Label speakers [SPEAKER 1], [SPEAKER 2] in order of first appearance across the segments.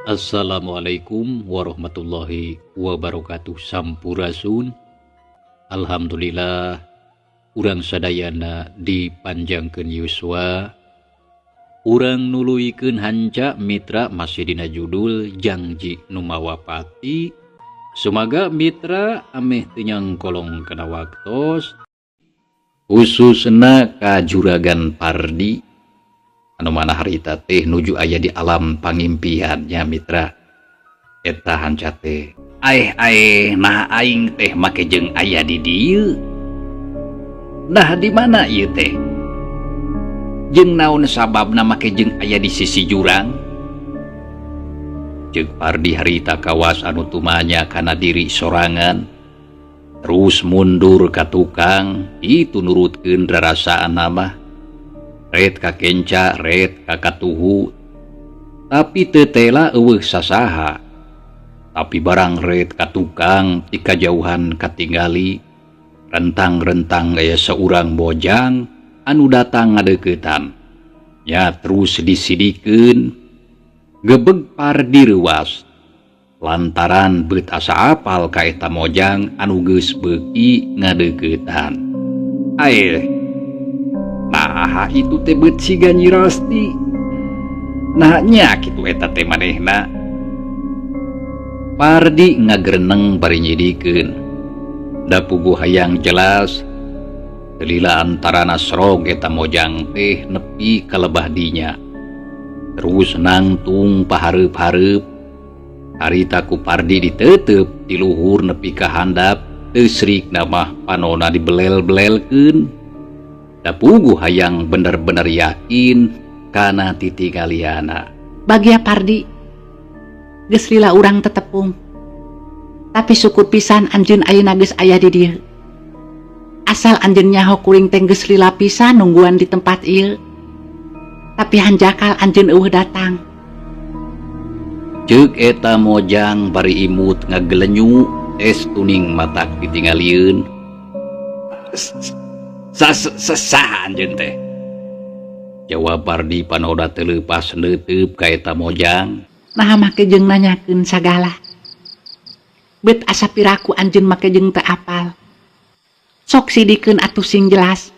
[SPEAKER 1] Assalamualaikum warahmatullahi wabarakatuh. Sampurasun. Alhamdulillah urang sadayana dipanjangkeun yuswa, urang nuluykeun hanca mitra masih dina judul Jangji Nu Mawa Pati. Sumaga mitra ameh teu nyangkolong kana waktos, khususna ka Juragan Pardi anu mana harita teh nuju aya di alam pangimpiannya mitra. Eta hanca teh aeh aeh, nah aing teh make jeung aya di dieu. Nah, di mana ieu teh? Jeung naon sababna make jeung aya di sisi jurang? Ceuk Pardi harita kawas anu tumanya kana diri sorangan, terus mundur ka tukang itu nurutkeun rarasaan mah, ret ka kenca, ret ka katuhu, tapi teu tela euweuh sasaha. Tapi barang ret ka tukang, ti kajauhan katingali rentang-rentang aya saurang bojang anu datang ngadeuketan nya. Terus disidikeun gebeg Pardi reuwas lantaran beut asa apal ka eta mojang anu geus beuki ngadeuketan. Aeh, nah itu teh beut siga Nyi Rasti. Nah nya kitu, eta teh manehna. Pardi ngagreneng bari nyidikeun, da puguh hayang jelas. Lila antarana srog eta mojang teh nepi ka lebah dinya, terus nangtung pahareup-hareup. Harita ku Pardi ditetep di luhur nepi ka handap. Teu srikna mah panona dibelel-belelkeun, da puguh hayang bener-bener yakin kana titinggaliana.
[SPEAKER 2] Bagja Pardi, geus lila urang tetepung. Tapi syukur pisan anjeun ayeuna geus aya di dieu. Asal anjeun nyaho, kuring teh geus lila pisan nungguan di tempat ieu. Tapi hanjakal anjeun euweuh datang.
[SPEAKER 1] Ceuk eta mojang bari imut ngagelenyu es tuning matak ditinggalieun. Saha anjeun teh? Jawab Pardi panoda teu leupas neuteub ka eta mojang.
[SPEAKER 2] Naha make jeung nanyakeun sagala? Bet asa piraku anjeun make jeung teu apal. Sok sidikeun atuh sing jelas.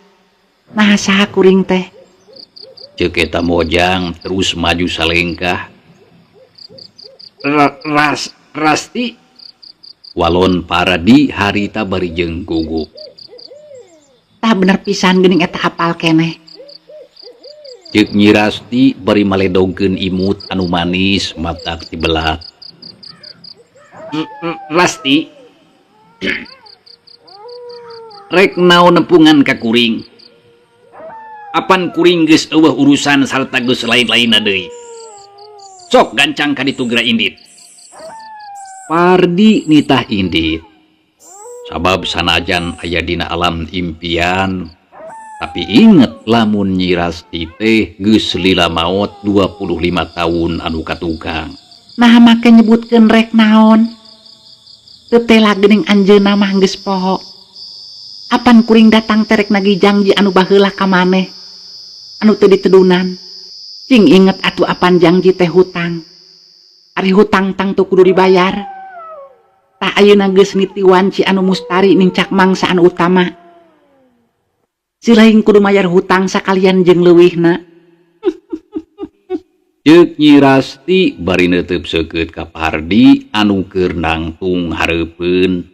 [SPEAKER 2] Naha saha kuring teh?
[SPEAKER 1] Ceuk eta mojang terus maju salengkah. Rasti, walon Pardi harita bari jeung gugup.
[SPEAKER 2] Tah, bener pisan geuning eta apal keneh.
[SPEAKER 1] Ceuk Nyi Rasti bari maledogkeun imut anu manis matak tibelat. Rasti, rek naon nempungan ka kuring? Apan kuring geus euweuh urusan sarta geus lain-lainna deui. Sok gancang ka ditu geura indit. Pardi nitah indit, sabab sanajan aya dina alam impian, tapi inget lamun Nyi Rasti teh geus lila maot 25 tahun anu katukang.
[SPEAKER 2] Naha make nyebutkeun rek naon? Teu tela geuning anjeunna mah geus poho. Apan kuring datang teh rek nagih jangji anu baheula ka maneh anu teu ditedunan. Cing inget atuh, apan jangji teh hutang. Ari hutang tangtu kudu dibayar. Tah, ayeuna geus niti wanci anu mustari nincak mangsa anu utama. Silaing kudu mayar hutang sakalian jeung leuwihna.
[SPEAKER 1] Ceuk Nyi Rasti bari neuteub seukeut ka Pardi anu keur nangtung hareupeun.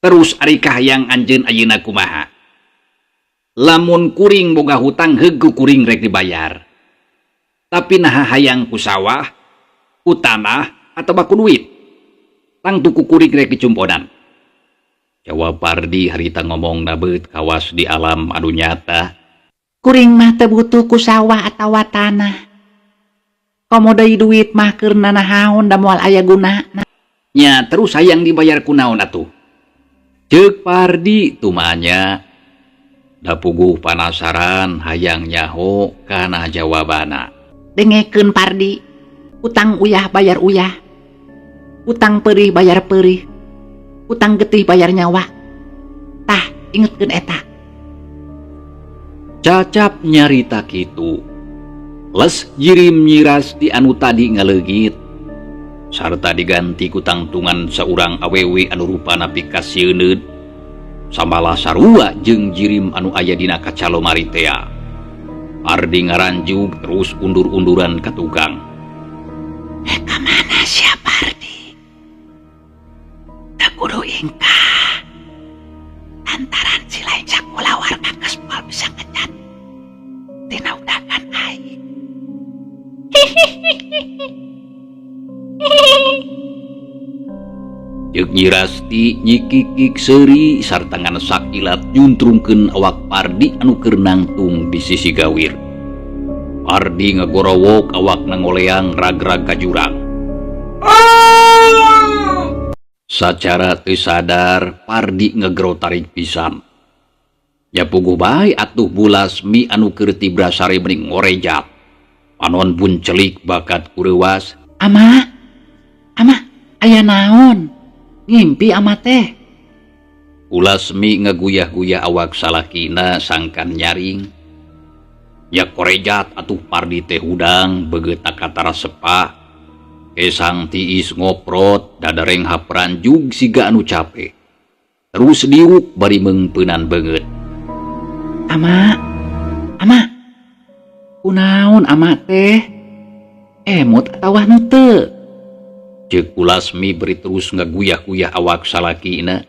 [SPEAKER 1] Terus ari kahayang anjeun ayeuna kumaha? Lamun kuring boga hutang, heug ku kuring rek dibayar. Tapi naha hayang ku sawah, ku tanah, atawa ku duit? Tangtu ku kuring rek dicumponan. Jawab Pardi harita ngomong beut kawas di alam anu nyata.
[SPEAKER 2] Kuring mah teu butuh ku sawah atawa tanah. Komo deui duit mah keur nanahaon, da moal aya gunana.
[SPEAKER 1] Nya terus hayang dibayar ku naon atuh? Ceuk Pardi tumanya. Da puguh panasaran hayang nyaho kana jawabana.
[SPEAKER 2] Dengekeun, Pardi. Utang uyah bayar uyah. Utang perih bayar perih. Utang getih bayar nyawa. Tah, ingetkeun eta.
[SPEAKER 1] Cacap nyarita kitu. Les jirim Nyi Rasti anu tadi ngaleungit sarta diganti ku tangtungan saurang awewe anu rupana pikasieuneun samalah sarua jeung jirim anu aya dina kaca lomari tea. Pardi ngaranjug terus undur-unduran ka tukang.
[SPEAKER 2] Ka mana sia, Pardi? Teu kudu ingkah. Lantaran si lain sakulawarga geus moal bisa ngecat tina udagan aing.
[SPEAKER 1] Ceuk Nyi Rasti nyikikik seuri sarta ngan sakilat nyuntrungkeun awak Pardi anu keur nangtung di sisi gawir. Pardi ngagorowok awakna ngoleang rag-rag ka jurang. Sacara teu sadar Pardi ngegero tarik pisan. Nya puguh bae atuh Bu Lasmi anu keur tibra sare meni ngorejat. Panon pun celik bakat kureuwas.
[SPEAKER 2] Ama, ama, aya naon? Ngimpi ama teh.
[SPEAKER 1] Bu Lasmi ngaguyah-guyah awak salakina sangkan nyaring. Ya korejat atuh Pardi teh hudang beungeut katara sepa. Kesang tiis ngoprot dadareng hapranjug siga anu cape. Terus diuk bari meungpeunan beungeut.
[SPEAKER 2] Ama, ama, kunaon ama teh? Emut atawa henteu?
[SPEAKER 1] Ceuk Bu Lasmi beri terus ngaguyah-guyah awak salakina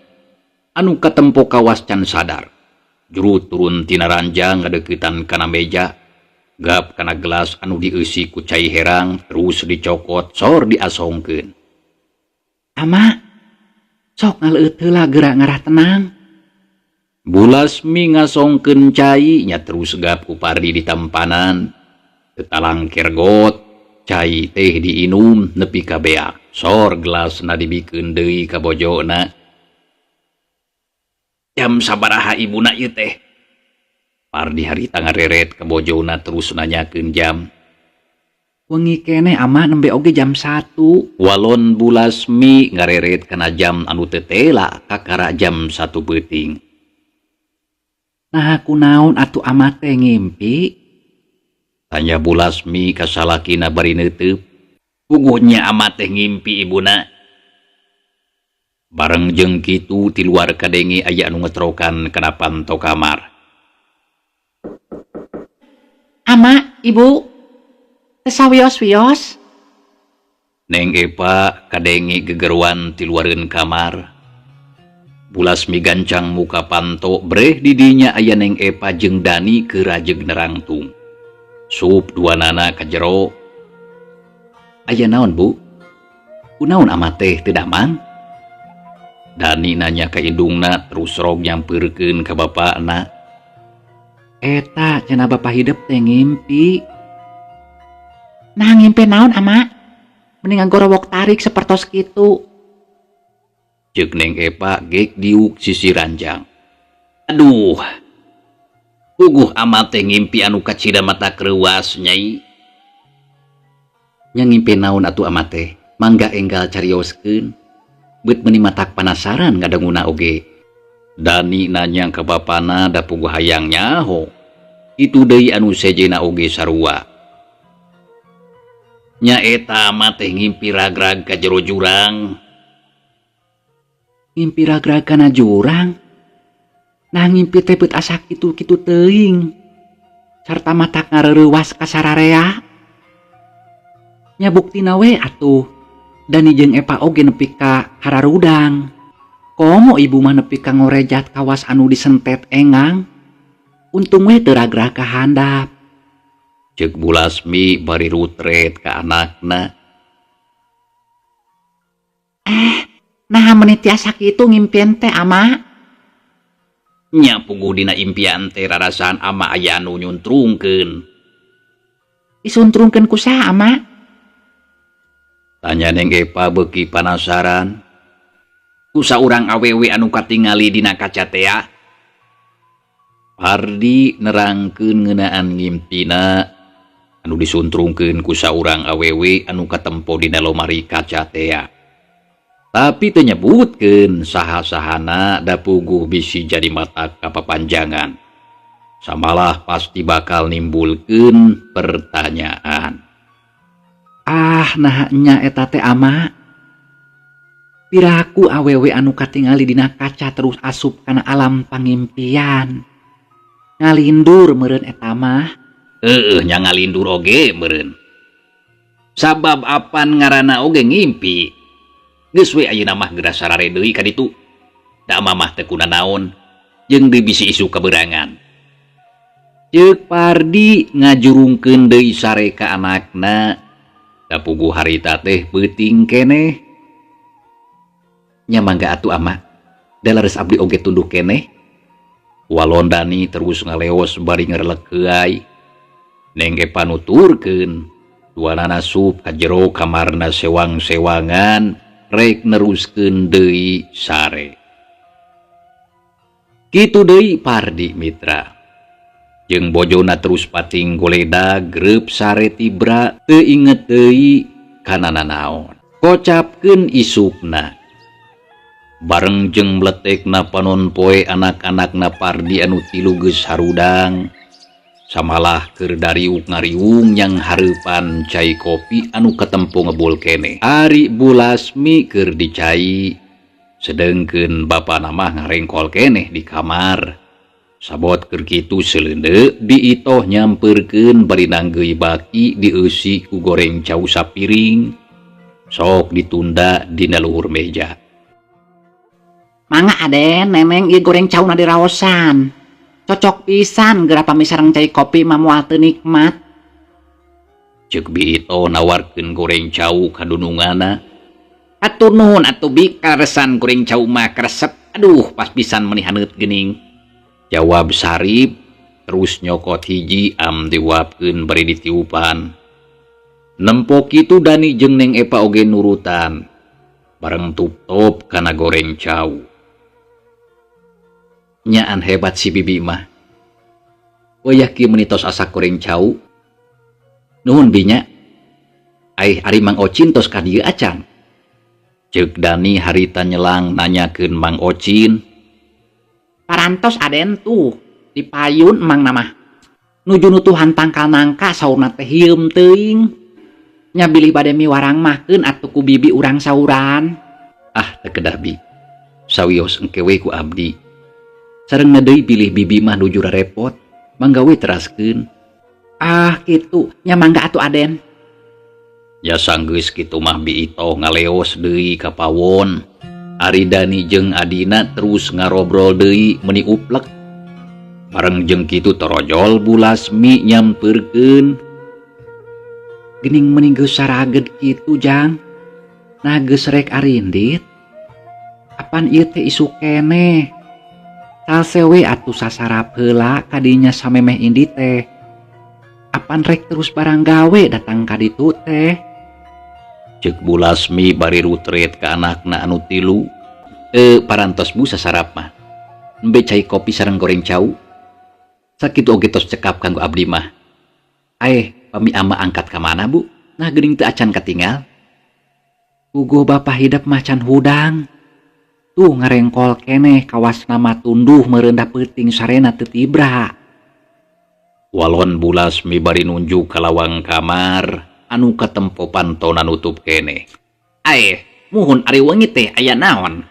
[SPEAKER 1] anu katempo kawas can sadar. Juru turun tina ranjang ngadeuketan kana meja, gap kana gelas anu dieusi ku cai herang terus dicokot sor diasongkeun.
[SPEAKER 2] Ama, sok ngaleueut heula geura ngarah tenang.
[SPEAKER 1] Bu Lasmi ngasongkeun cai nya terus gap ku Pardi ditampanan. Teu talangker got, cai teh diinum nepi ka beak. Sor gelasna dibikeun deui ka bojona. Jam sabaraha ibuna ieu teh? Pardi harita ngareret ka bojona terus nanyakeun jam.
[SPEAKER 2] Wengi keneh ama nembe oge jam 1.
[SPEAKER 1] Walon Bu Lasmi ngareret kana jam anu teu tela kakara jam 1 peuting.
[SPEAKER 2] Nah kunaon atuh ama teh ngimpi?
[SPEAKER 1] Tanya Bu Lasmi ka salakina bari neuteub. Puguhnya ama teh ngimpi ibuna. Bareng jeung kitu ti luar kadenge aya anu ngetrokan kana panto kamar.
[SPEAKER 2] Ama, ibu, teu sawios-wios.
[SPEAKER 1] Neng Epa kadenge gegeruan ti luareun kamar. Bu Lasmi gancang muka panto breh di dinya aya Neng Epa jeung Dani keur rajeg nerangtung. Sup dua nana ka jero. Aya naon, Bu? Kunaon ama teh teu damang? Dani nanya ka indungna terus rog nyampeurkeun ka bapakna.
[SPEAKER 2] Eta cenah bapa hidep teh ngimpi. Nah ngimpi naon ama? Mending ngagorowok tarik sapertos kitu.
[SPEAKER 1] Ceuk Neng Epa gek diuk sisi ranjang. Aduh. Puguh ama teh ngimpi anu kacida mata kreuas nyai. Nya ngimpi naon atuh ama teh? Mangga enggal carioskeun. Beut meuni matak panasaran ngadenguna oge. Dani nanya ka bapana da puguh hayang nyaho. Itu deui anu sejena oge sarua. Nya eta ama teh ngimpi ragrag ka jero jurang.
[SPEAKER 2] Ngimpi ragrag kana jurang? Nah ngimpi teh beut asa kitu-kitu teuing. Sarta matak ngareurewas ka sararea. Nya buktina we atuh. Dani jeung Epa oge nepi ka hararudang. Komo ibu mah nepi ka ngorejat kawas anu disentet engang. Untung we teu ragrag ka handap.
[SPEAKER 1] Ceuk Bu Lasmi bari rutret ka anakna.
[SPEAKER 2] Nah meuni tiasa kitu ngimpian teh ama?
[SPEAKER 1] Nya puguh dina impian teh rarasaan ama aya anu nyuntrungkeun.
[SPEAKER 2] Disuntrungkeun ku saha ama?
[SPEAKER 1] Tanya Neng Epa beuki panasaran. Ku saurang awewe anu katingali dina kaca tea. Pardi nerangkeun ngeunaan ngimpina anu disuntrungkeun ku saurang awewe anu katempo dina lomari kaca tea. Tapi teu nyebutkeun saha-sahana da puguh bisi jadi mata kapapanjangan. Samalah pasti bakal nimbulkeun pertanyaan.
[SPEAKER 2] Ah, nah nya eta teh ama. Piraku awewe anu katingali dina kaca terus asup kana alam pangimpian. Ngalindur meureun eta mah.
[SPEAKER 1] Heueuh nya ngalindur oge meureun. Sabab apan ngaranna oge ngimpi. Geus we ayeuna mah geura sarare deui ka ditu. Da mamah teu kunanaon jeung deui bisi isuk kaberangan. Ceuk Pardi ngajurungkeun deui sare ka anakna. Da puguh harita teh peuting keneh. Nya mangga atuh ama. Da leres abdi oge tunduh keneh. Walondani terus ngaleos bari ngerelek heuay. Neng Epa nuturkeun duanana sup ka jero kamarna sewang-sewangan rek neruskeun deui sare. Kitu deui Pardi mitra. Jeung bojona terus pating goledag greup sare tibra teu inget deui kana nanaon. Kocapkeun isukna. Bareng jeung mletekna panon poe anak-anakna Pardi anu tilu geus harudang. Samalah keur dariuk ngariung yang hareupan cai kopi anu katempo ngebul keneh. Ari Bulasmi keur dicai, sedengkeun bapana mah ngarengkol keneh di kamar. Sabot keur kitu seleundeuk diitoh nyampeurkeun bari nanggeui baki dieusi ku goreng cau sapiring. Sok ditunda dina luhur meja.
[SPEAKER 2] Mangga Aden, neneng ieu goreng cauna diraosan. Cocok pisan geura pami sareng cai kopi mah moal teu nikmat.
[SPEAKER 1] Ceuk Bi Ito nawarkeun goreng cau ka dununganna. Hatur nuhun atuh Bi, karesan goreng cau mah karesep. Aduh, pas pisan meuni haneut geuning. Jawab Sarip terus nyokot hiji am diwapkeun bari ditiupan. Nempo kitu Dani jeung Neng Epa oge nurutan. Bareng tup-top kana goreng cau. Nyaan hebat si bibi mah. Wayah kieu meuni tos asak goreng cau. Nuhun binya. Aih ari Mang Ocin tos ka dieu acan. Ceuk Dani harita nyelang nanyakeun Mang Ocin.
[SPEAKER 2] Parantos Aden tuh dipayun mang namah. Nuju nutuhan tangkal nangka saurna teh hieum teuing. Nya bilih bade miwarang mahkeun atuh ku bibi urang sauran.
[SPEAKER 1] Ah teu kedah bi. Sawios engke we ku abdi. Sarengna deui bilih bibi mah nuju rarepot, mangga we teraskeun.
[SPEAKER 2] Ah kitu, nya mangga atuh Aden.
[SPEAKER 1] Ya sanggeus kitu mah Bi Itoh ngaleos deui ka pawon. Ari Dani jeung adina terus ngarobrol deui meuni uplek. Bareng jeung kitu torojol Bulasmi nyampeurkeun.
[SPEAKER 2] Geuning meuni geus saraged kitu jang. Nah geus rek arindit. Apan ieu teh isuk keneh. Salsewe atuh sasarap heula kadinya samemeh indi teh. Apan rek terus barang gawe datang ka ditu teh.
[SPEAKER 1] Ceuk Bulasmi bari rutret ka anakna anu tilu. Parantos bu sasarap mah. Embe cai kopi sareng goreng cau. Sakitu oge tos cekap kanggo abdi mah. Aeh, pami ama angkat ka mana bu? Nah geuning teu acan katingal.
[SPEAKER 2] Puguh bapa hidep macan hudang. Tuh ngarengkol keneh kawas nama tunduh merendah peuting sarena teu tibra.
[SPEAKER 1] Walon Bulasmi bari nunjuk ka lawang kamar anu katempo pantona nutup keneh. Aeh, muhun ari wengi teh aya naon?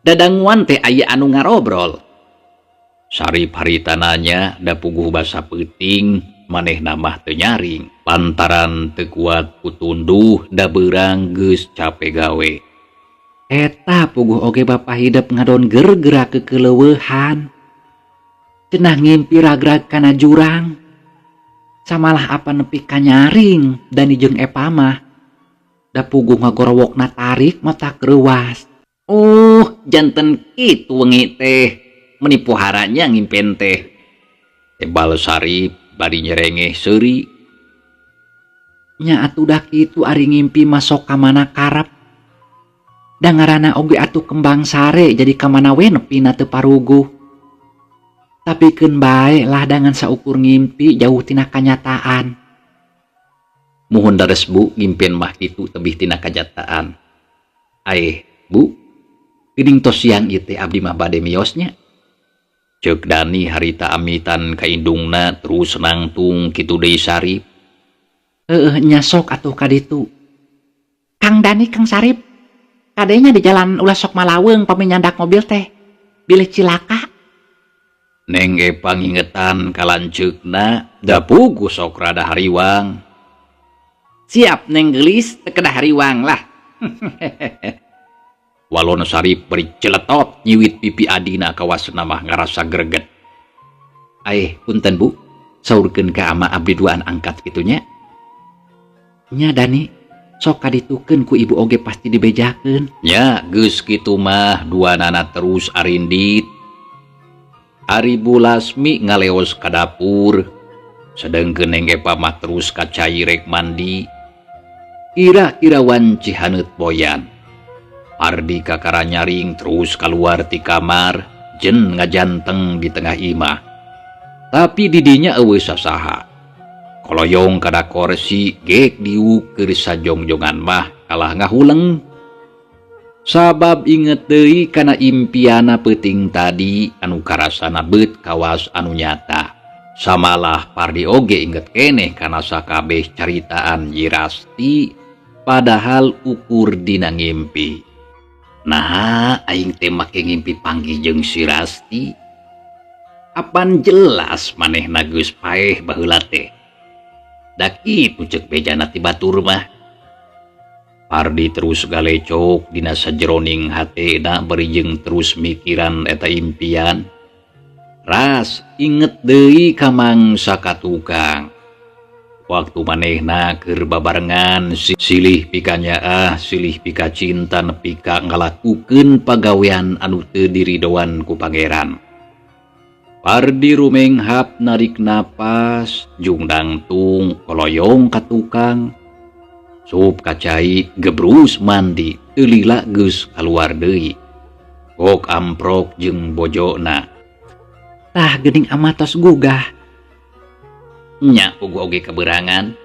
[SPEAKER 1] Dadanguan teh aya anu ngarobrol. Sarip harita nanya da puguh basa peuting manehna mah teu nyaring lantaran teu kuat ku tunduh da beurang geus cape gawe.
[SPEAKER 2] Eta puguh oge bapa hidep ngadon gergera kekeleueuhan. Cenah ngimpi ragrag kana jurang. Samalah apa nepi ka nyaring Dani jeung Epa mah. Da puguh ngagorowokna tarik mata kreuwas.
[SPEAKER 1] Oh, janten kitu wengi teh. Meni poharanya ngimpen teh. Tebal Sarip bari nyerengeh seuri.
[SPEAKER 2] Nya atuh dah kitu ari ngimpi masok ka mana karep. Da ngaranna oge atuh kembang sare jadi ka mana we nepina teu paruguh. Tapi keun bae lah dangan saukur ngimpi jauh tina kanyataan.
[SPEAKER 1] Muhun dares bu ngimpen mah kitu tebih tina kajataan. Aeh bu, geuning tos siang ieu teh abdi mah bade miosnya. Cek Dani harita amitan ka indungna terus nangtung kitu deui Sarip.
[SPEAKER 2] Heeh, nya sok atuh ka ditu. Kang Dani, Kang Sarip, kadenya di jalan ulah sok malaweung pami nyandak mobil teh. Bilih cilaka.
[SPEAKER 1] Neng Epa ngingetan ka lanceukna da puguh sok rada hariwang.
[SPEAKER 2] Siap Neng Geulis, teu kedah hariwang lah.
[SPEAKER 1] Walon Sarip bari celetot nyiwit pipi adina kawasna mah ngarasa greget.
[SPEAKER 2] Aeh, punten Bu, saurkeun ka ama abdi duaan angkat kitu nya. Nya Dani, sok kaditukeun ku ibu oge pasti dibejakeun.
[SPEAKER 1] Nya geus kitu mah duanana terus arindit. Ari Bu Lasmi ngaleos ka dapur, sedengkeun Neng Epa mah terus ka cai rek mandi. Kira-kira wanci haneut boyan. Pardi kakara nyaring terus keluar ti kamar, jen ngajanteng di tengah imah. Tapi didinya euweuh sasaha. Koloyong kada korsi gek diuk keur sajongjongan mah kalah ngahuleng. Sabab inget deui kana impiana peuting tadi anu karasana beut kawas anu nyata. Samalah Pardi oge inget keneh kana sakabeh caritaan Nyi Rasti padahal ukur dina ngimpi. Nah, aing teh make ngimpi panggih jeung si Rasti. Apan jelas manehna geus paeh baheula teh. Da kitu ceuk bejana ti batur mah. Pardi terus galecok dina sajeroning hatena bari jeung terus mikiran eta impian. Ras inget deui ka mangsa ka tukang. Waktu manehna keur babarengan silih pikanyaah, silih pika cinta nepi ka ngalakukeun pagawean anu teu diridoan ku pangeran. Pardi rumenghap narik napas, jung dangtung koloyong ka tukang. Sup ka cai gebrus mandi, teu lila geus kaluar deui. Gok amprok jeung bojona.
[SPEAKER 2] Tah geuning ama tos gugah.
[SPEAKER 1] Nya puguh oge keberangan.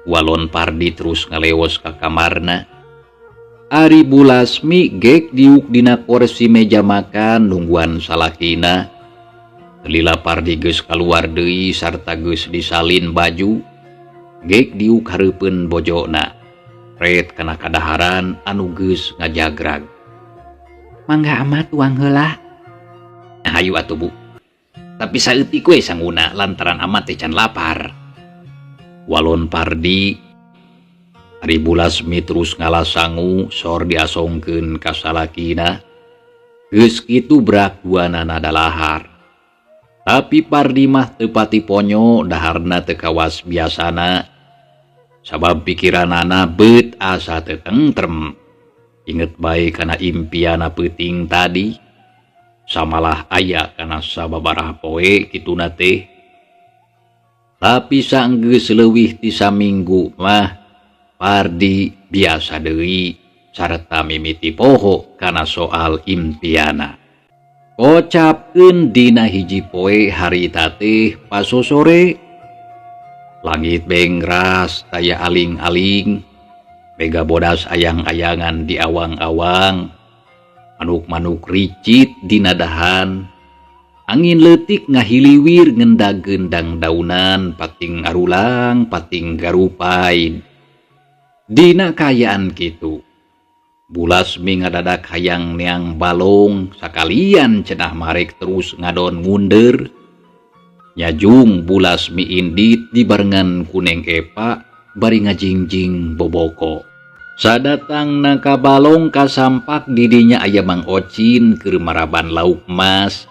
[SPEAKER 1] Walon Pardi terus ngalewos ka kamarna. Ari Bu Lasmi gek diuk dina kursi meja makan nungguan salakina. Lila Pardi geus kaluar deui sarta geus disalin baju. Gek diuk hareupeun bojona. Ret kana kadaharan anu geus ngajagrag.
[SPEAKER 2] Mangga ama tuang heula.
[SPEAKER 1] Hayu atuh Bu. Tapi saeutik we sanguna lantaran amat teh can lapar. Walon Pardi Ari Bu Lasmi terus ngalasangu sor diasongkeun ka salakina. Geus kitu brak duanana dalahar. Tapi Pardi mah teu pati ponyo daharna teu kawas biasana. Sabab pikiranana beut asa teu tentrem. Inget bae kana impiana peuting tadi. Samalah aya kana sababaraha poe kituna teh. Tapi sanggeus leuwih ti saminggu mah Pardi biasa deui sarta mimiti poho kana soal impiana. Kocapkeun dina hiji poe harita teh pasosore. Langit bengras taya aling-aling, mega bodas ayang-ayangan di awang-awang. Manuk-manuk ricit dina dahan, angin leutik ngahiliwir ngendag-gendang daunan pating arulang pating garupai. Dina kaayaan kitu, Bu Lasmi ngadadak hayang neang balong sakalian cenah marek terus ngadon ngunder. Nyajung Bu Lasmi indit dibarengan ku Neng Epa bari ngajingjing boboko. Sadatangna ka balong kasampak didinya aya Mang Ocin keur maraban lauk mas.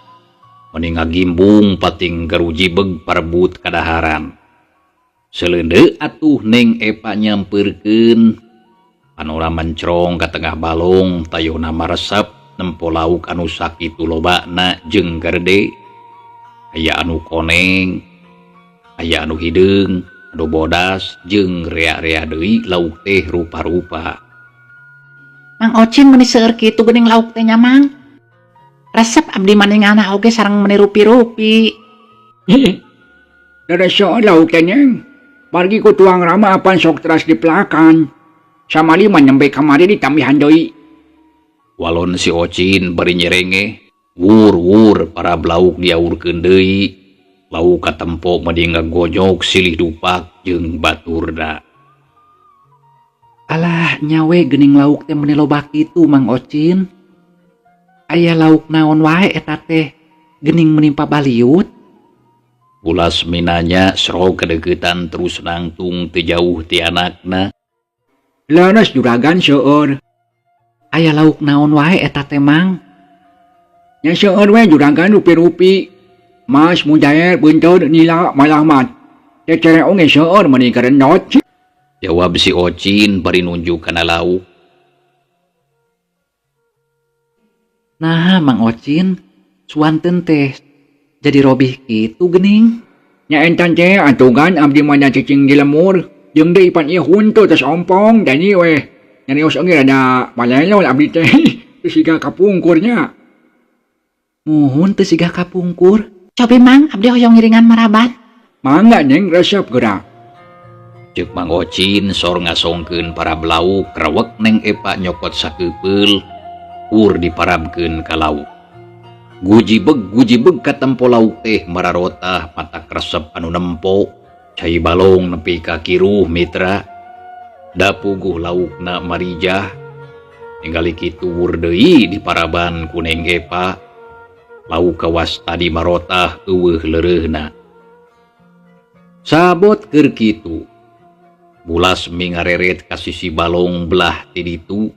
[SPEAKER 1] Meni ngagimbung pating garujibeg parebut kadaharan. Seleundeuk atuh Neng Epa nyampeurkeun. Panora mencrong ka tengah balong tayona maresep nempo lauk anu sakitu lobana jeung garede. Aya anu koneng, aya anu hideung, anu bodas jeung rea-rea deui lauk teh rupa-rupa.
[SPEAKER 2] Mang Ocin meuni seueur kitu geuning lauk teh nya Mang. Resep abdi maningana oge sareng meuni rupi-rupi.
[SPEAKER 3] Dada soal lauk teh Neng. Margi ku tuang rama apan sok teras dipelakan. Samali mah nembe kamari ditambihan deui.
[SPEAKER 1] Walon si Ocin bari nyerenge. Wur-wur para lauk diaurkeun deui. Lauk katempo meni ngagonyok silih dupak jeung baturna.
[SPEAKER 2] Alah nyawe geuning lauk teh meuni loba kitu Mang Ocin. Aya lauk naon wae eta teh geuning menimpa baliut.
[SPEAKER 1] Bulasmi nanya serog kadeukeutan terus nangtung teu jauh ti anakna.
[SPEAKER 3] Leres juragan seueur.
[SPEAKER 2] Aya lauk naon wae eta teh Mang?
[SPEAKER 3] Nya seueur we juragan rupi-rupi. Mas mujair beunteut nila malah mat. Cecere oge seueur meuni garendot.
[SPEAKER 1] Jawab si Ocin bari nunjuk kana lauk.
[SPEAKER 2] Nah Mang Ocin, suanten teh jadi robih kitu geuning.
[SPEAKER 3] Nya entan teh atugan abdi mah cicing di lemur. Jeung deui pan ieu huntu tos ompong jadi weh. Nyarios oge rada balelol abdi teh. Teu siga kapungkurnya.
[SPEAKER 2] Muhun teu siga kapungkur. Cobi Mang, abdi hoyong ngiringan maraban.
[SPEAKER 3] Mangga Neng resep geura.
[SPEAKER 1] Ceuk Mang Ocin sor ngasongkeun para lauk rewek Neng Epa nyokot sakeupeul ur diparabkeun ka lauk. Gujibeg katempo lauk teh mararotah matak resep anu nempo. Cai balong nepi ka kiruh mitra. Da puguh laukna marijah. Ningali kitu wur deui diparaban ku Neng Epa. Lauk kawas tadi marotah eueuh leureuhna. Sabot keur kitu. Bulasmi ngareret ka sisi balong belah ti ditu.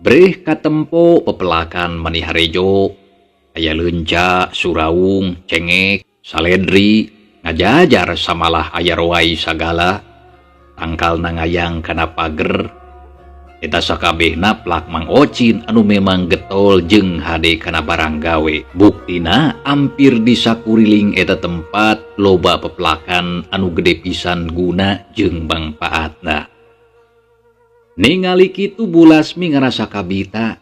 [SPEAKER 1] Breh katempo pepelakan mani harejo. Aya leunca, suraung, cengek, saledri, ngajajar samalah aya roai sagala. Tangkalna ngayang kana pager. Eta sakabehna plak Mang Ocin anu memang getol jeung hade kana barang gawe. Buktina ampir di sakuriling eta tempat loba peplakan anu gede pisan guna jeung mangpaatna. Ningali kitu Bulasmi ngarasa kabita.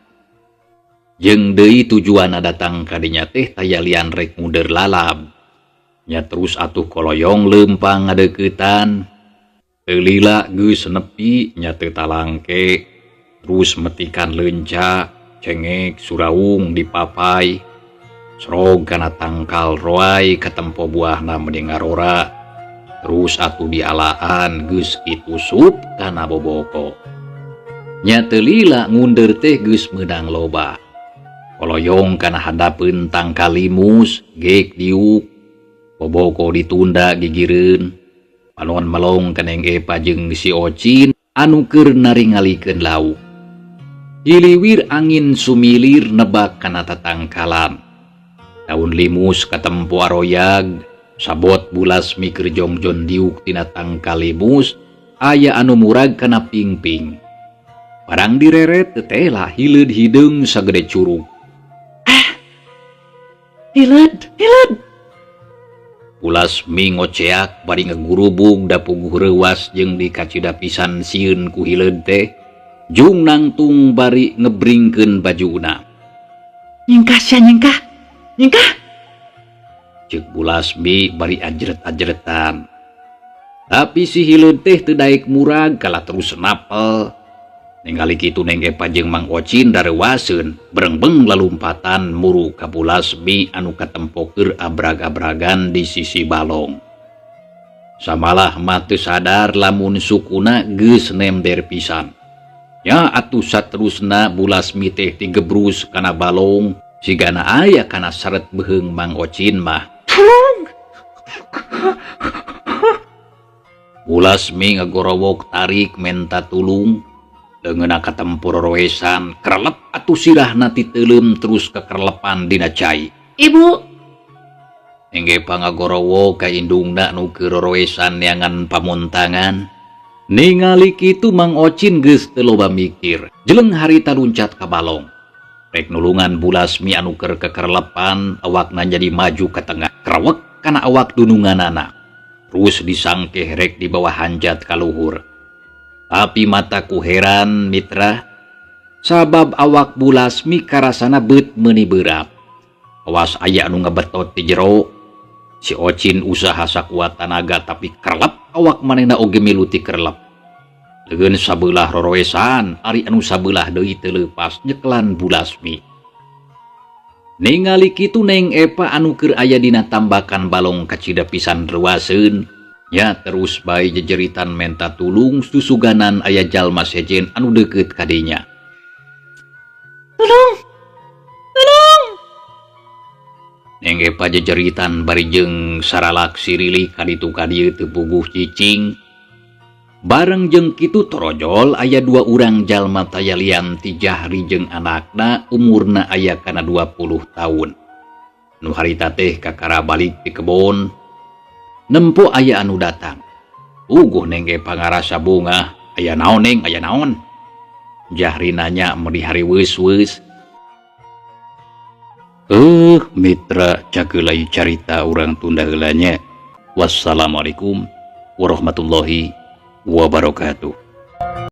[SPEAKER 1] Jeung deui tujuanna datang ka dinya teh taya lian rek muder lalab. Nya terus atuh koloyong leumpang ngadeuketan. Teu lila geus nepi nya teu talangke. Terus metikan leunca, cengek, suraung dipapai. Serog kana tangkal roai katempo buahna meni ngarora. Terus atuh dialaan geus kitu sup kana boboko. Nya teu lila ngunder teh geus meunang loba. Koloyong kana hadapeun tangkal limus, geek diuk. Boboko ditunda gigireun. Panon melong ka Neng Epa jeung si Ocin anu keur naringalikeun lauk. Hiliwir angin sumilir nebak kana tatangkalan. Daun limus katempo aroyag, sabot Bulasmi keur jongjon diuk tina tangkal limus, aya anu murag kana pingping. Barang direret tetela hileud hideung sagede curug.
[SPEAKER 2] Ah. Hileud, hileud.
[SPEAKER 1] Bulasmi ngoceak bari ngagurubug da puguh reuwas jeung dikacida pisan sieun ku hileud teh. Jung nangtung bari ngebringkeun bajuna.
[SPEAKER 2] Nyingkah sia nyingkah. Nyingkah.
[SPEAKER 1] Ceuk Bulasmi bari ajret-ajretan. Tapi si hileud teh teu daek murag kalah terus napel. Ningali kitu Neng Epa jeung Mang Ocin dareuwaseun, berengbeng lalumpatan muru ka Bulasmi anu katempo keur abrag-abragan di sisi balong. Samalah mah teu sadar lamun sukuna geus nember pisan. Nya atuh saterusna Bulasmi teh tigebrus kana balong, sigana aya kana saret beuheung Mang Ocin mah. Bulasmi ngagorowok tarik menta tulung. Leungeunna katempo roroesan, kerlep atuh sirahna titeuleum terus kekerlepan dina cai.
[SPEAKER 2] Ibu.
[SPEAKER 1] Neng Epa ngagorowok ka indungna nu keur roroesan neangan pamuntangan. Ningali kitu Mang Ocin geus teu loba mikir. Jeleng harita luncat ka balong. Rek nulungan Bulasmi anu keur kekerlepan, awakna jadi maju ka tengah. Krewek kana awak dununganana. Terus disangkeh rek di bawah hanjat ka luhur. Tapi mataku heran mitra, sabab awak Bulasmi karasana beut meuni beurap. Awas aya anu ngabetot di jero. Si Ocin usaha sakuat tanaga tapi kerlep awak manehna oge milu ti kerlep. Leugeun sabeulah roroesan, ari anu sabeulah deui teu leupas nyekelan Bulasmi. Ningali kitu Neng Epa anu keur aya dina tambakan balong kacida pisan reuaseun. Nya terus bae jejeritan menta tulung susuganan aya jalma sejen anu deukeut ka dinya.
[SPEAKER 2] Tulung! Tulung!
[SPEAKER 1] Neng Epa jejeritan bari jeung saralak sirili ka ditu ka dieu teu puguh cicing. Bareng jeung kitu torojol aya dua urang jalma taya lian ti Jahri jeung anakna umurna aya kana 20 tahun. Nu harita teh kakara balik ti kebon. Nempo aya anu datang. Uguh Neng Epa ngarasa bungah, aya naon Neng, aya naon? Jahri nanya meuni hariweus-weus. Mitra cageulai carita urang tunda heula nya. Wassalamualaikum warahmatullahi wabarakatuh.